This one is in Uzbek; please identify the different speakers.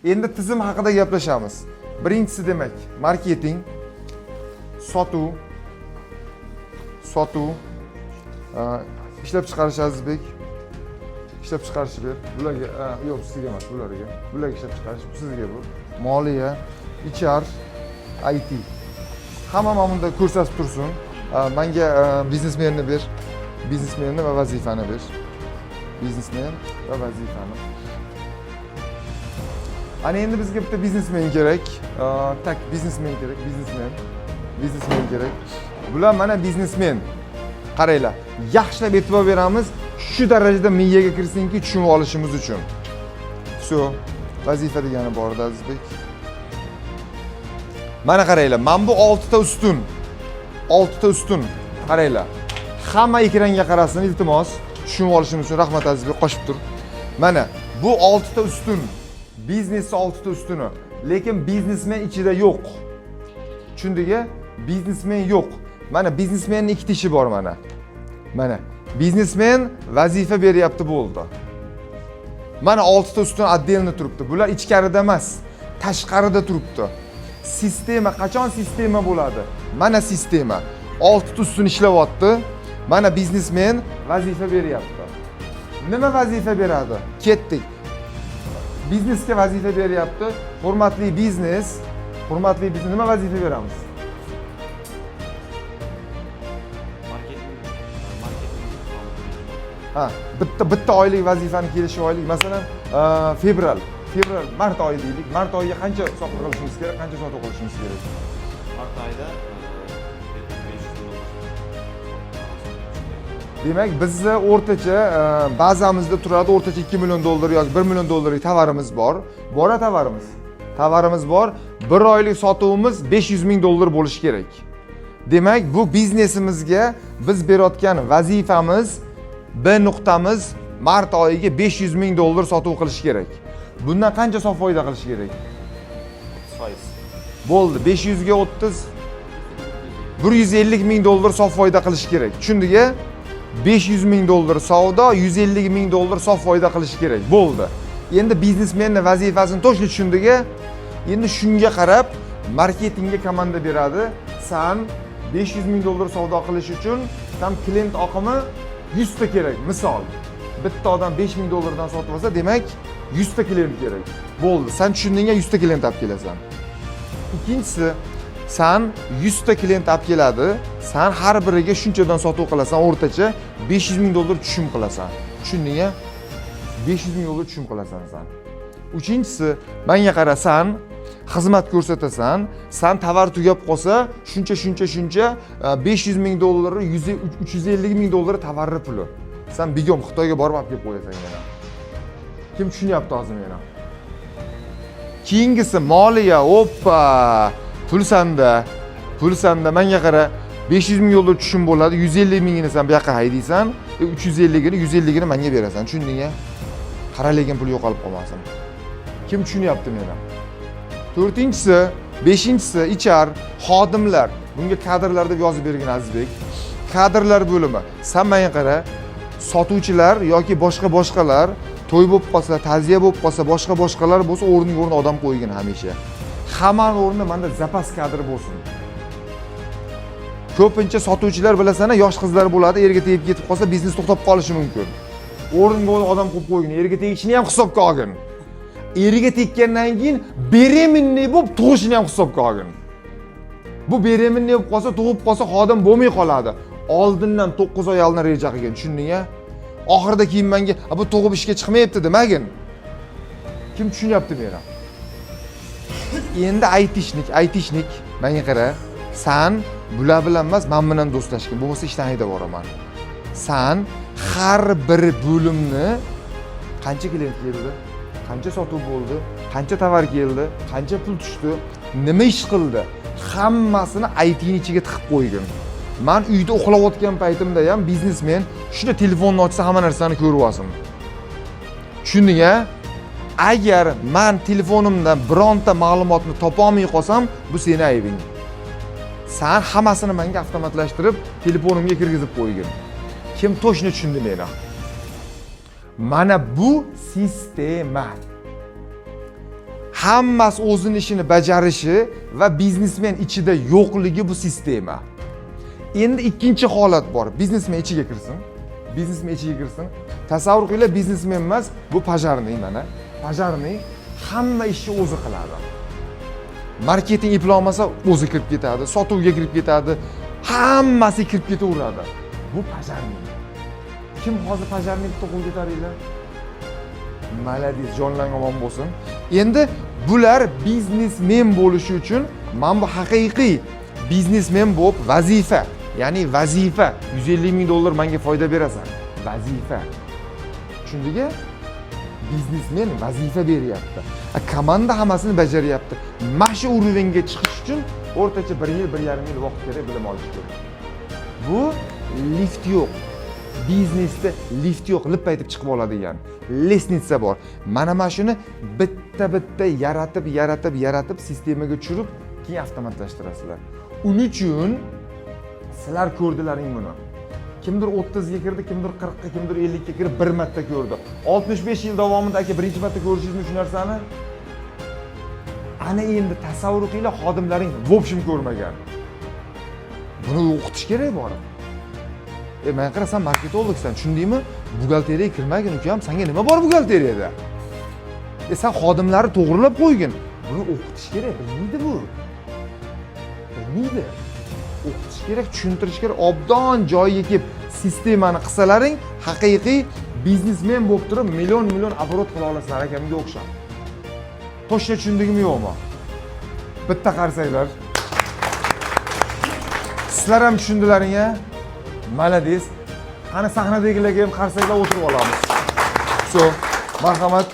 Speaker 1: Endi tizim haqida gaplashamiz. Birinchisi, demak, marketing, sotuv, sotuv, ishlab chiqarish. Azizbek, ishlab chiqarishni ber bularga. Yo'q, sizga emas, bularga. Bularga ishlab chiqarish, sizga bu moliya, HR, IT, hamma mana bunda ko'rsatib tursin. Manga biznesmenni ber, biznesmenni va vazifani ber, biznesmen va vazifani. Ana endi bizga bitta biznesmen kerak. Так, biznesmen kerak, biznesmen, biznesmen kerak. Bular mana biznesmen. Qaranglar, yaxshilab e'tibor beramiz, shu darajada miyaga kirsinki, tushunib olishimiz uchun. Все, vazifa degani bor edi, Azizbek. Mana qaranglar, mana bu oltita ustun, oltita ustun. Qaranglar, hamma ekranga qarasin, iltimos, tushunib olishimiz uchun. Rahmat, Azizbek, qochib tur. Mana bu oltita ustun, biznesni oltita ustuni, lekin biznesmen ichida yo'q. Tushundik a? Biznesmen yo'q. Mana biznesmenni ikkita ishi bor. Mana biznesmen vazifa beryapti, bo'ldi. Mana oltita ustun отдельно turibdi. Bular ichkarida emas, tashqarida turibdi. Sistema qachon sistema bo'ladi? Mana sistema, oltita ustun ishlayapti. Mana biznesmen vazifa beryapti. Nima vazifa beradi? Ketdik. Biznesga vazifa beryapti. Hurmatli biznes, hurmatli biznes, nima vazifa beramiz?
Speaker 2: Marketing.
Speaker 1: Ha, bitta oylik vazifani kelishib oylik. Masalan, fevral, mart oyi deylik. Mart oyiga qancha sotuv qilishimiz kerak, qancha sotuv qilishimiz kerak?
Speaker 2: Mart oyida 500 dollar.
Speaker 1: Demak, bizni o'rtacha bazamizda turadi o'rtacha 2 million dollar yoki 1 million dollarlik tovarimiz bor. Bor tovarimiz. Tovarimiz bor. Bir oylik sotuvimiz 500 ming dollar bo'lishi kerak. Demak, bu biznesimizga biz berayotgan vazifamiz, B nuqtamiz mart oyiga 500 ming dollar sotuv qilish kerak. Bundan qancha sof foyda qilish kerak?
Speaker 2: 30%.
Speaker 1: Bo'ldi, 500 ga 30, 150 ming dollar sof foyda qilish kerak. Tushundik a? 500 ming dollar savdo, 150 ming dollar sof foyda qilish kerak. Bo'ldi. Endi biznesmenni vazifasini точно tushundik a? Endi shunga qarab marketingga komanda beradi. San 500 ming dollar savdo qilish uchun tam klient oqimi 100 ta kerak. Misol, bitta odam 5 ming dollardan sotib olsa, demak, 100 ta klient kerak. Bo'ldi. San tushunding, 100 ta klient olib kelasan. Ikkinchisi, san 100 ta klient olib keladi, san har biriga shunchadan sotuv qilasan, o'rtacha 500 ming dollar tushum qilasan. Tushunding a? 500 ming dollar tushum qilasan san. Uchinchisi, manga qara, san xizmat ko'rsatasan, san tovar tugab qolsa, shuncha, shuncha, shuncha, 500 ming dollari, 100, 350 ming dollar tovarni puli. San бегом Xitoyga borib olib kelib qo'yasan yana. Kim tushunyapti hozir meni? Keyingisi moliya. Oppa, pul sanda, pul sanda. Manga qara, 500 ming dollar tushum bo'ladi, 150 mingini san bu yoqqa haydaysan, 350gini, 150gini manga berasan. Tushunding a? Qara, lekin pul yo'qolib qolmasin. Kim tushunyapti meni? To'rtinchisi, beshinchisi HR, xodimlar. Bunga kadrlar deb yozib bergin, Azizbek. Kadrlar bo'limi. San manga qara, sotuvchilar yoki boshqa boshqalar to'y bo'lib qolsa, ta'ziya bo'lib qolsa, boshqa boshqalar bo'lsa, o'rniga o'rni odam qo'ygin hamisha. Hammani o'rnida manda запас kadr bo'lsin. Ko'pincha sotuvchilar, bilasan, yosh qizlar bo'ladi, erga tegib ketib qolsa, biznes to'xtab qolishi mumkin. O'rniga o'rni odam qo'yib qo'ygin, erga tegishini ham hisobga olgin. Eriga tekkandan keyin беременный bo'lib tug'ishini ham hisobga olgin. Bu беременный bo'lib qolsa, tug'ib qolsa, xodim bo'lmay qoladi. Oldindan 9 oy oldin reja qilgin, tushunding a? Oxirida keyin menga "A, bu tug'ib ishga chiqmayapti" demagin. Kim tushunyapti meni? Endi айтишник, айтишник, menga qara, san bular bilan emas, man bilan do'stlashgin, bo'lmasa ishdan haydab yuboraman. San har bir bo'limni qancha klient keldi, qancha sotuv bo'ldi, qancha tovar keldi, qancha pul tushdi, nima ish qildi, hammasini ITni ichiga tiqib qo'ygin. Man uyda uxlayotgan paytimda ham biznesmen shunda telefonni ochsa, hamma narsani ko'rib olsin. Tushunding a? Agar man telefonimdan bironta ma'lumotni topolmay qolsam, bu seni aybing. San hammasini menga avtomatlashtirib, telefonimga kirgizib qo'ygin. Kim точно tushundi meni? Mana bu sistema. Hammasi o'zini ishini bajarishi va biznesmen ichida yo'qligi, bu sistema. Endi ikkinchi holat bor. Biznesmen ichiga kirsin, biznesmen ichiga kirsin. Tasavvur qilinglar, biznesmen emas bu, пожарный. Mana, пожарный hamma ishni o'zi qiladi. Marketing eplolmasa, o'zi kirib ketadi, sotuvga kirib ketadi, hammasi kirib ketaveradi. Bu пожарный. Kim hozir пожарный? Bitta qo'l ko'taringlar. Молодец, jonlaring omon bo'lsin. Endi bular biznesmen bo'lishi uchun, mana bu haqiqiy biznesmen bo'lib, vazifa, ya'ni vazifa 150 ming dollar manga foyda berasan, vazifa. Tushundik a? Biznesmen vazifa beryapti, a komanda hammasini bajaryapti. Mana shu уровень ga chiqish uchun o'rtacha bir yil, 1,5 yil vaqt kerak, bilim olish kerak. Bu lift yo'q biznesda, lift yo'q lip aytib chiqib oladigan, лестница bor. Mana shuni bitta bitta yaratib, yaratib, yaratib, sistemaga tushirib, keyin avtomatlashtirasizlar. Uning uchun sizlar ko'rdilaring buni. Kimdir 30ga kirdi, kimdir 40ga, kimdir 50ga kirib bir marta ko'rdi. 65 yil davomida, aka, birinchi marta ko'rishingizmi shu narsani? Ana endi tasavvur qilinglar, xodimlaring в общем ko'rmagan. Buni o'qitish kerak borib. E, man qara, san marketologsan, tushundingmi? Buxgalteriyaga kirmagin, ukam, sanga nima bor buxgalteriyada? E, san xodimlarni to'g'rilab qo'ygin. Buni o'qitish kerak, bilmaydi bu, bilmaydi. O'qitish kerak, tushuntirish kerak. Obdon joyiga kelib sistemani qilsalaring, haqiqiy biznesmen bo'lib turib million million оборот qila olasizlar akamga o'xshab. Точно tushundingmi, yo'qmi? Bitta qarsanglar. Sizlar ham tushundilaring a? Молодец. Qani, sahnadagilarga ham qarsaklar, o'tirib olamiz. So, marhamat.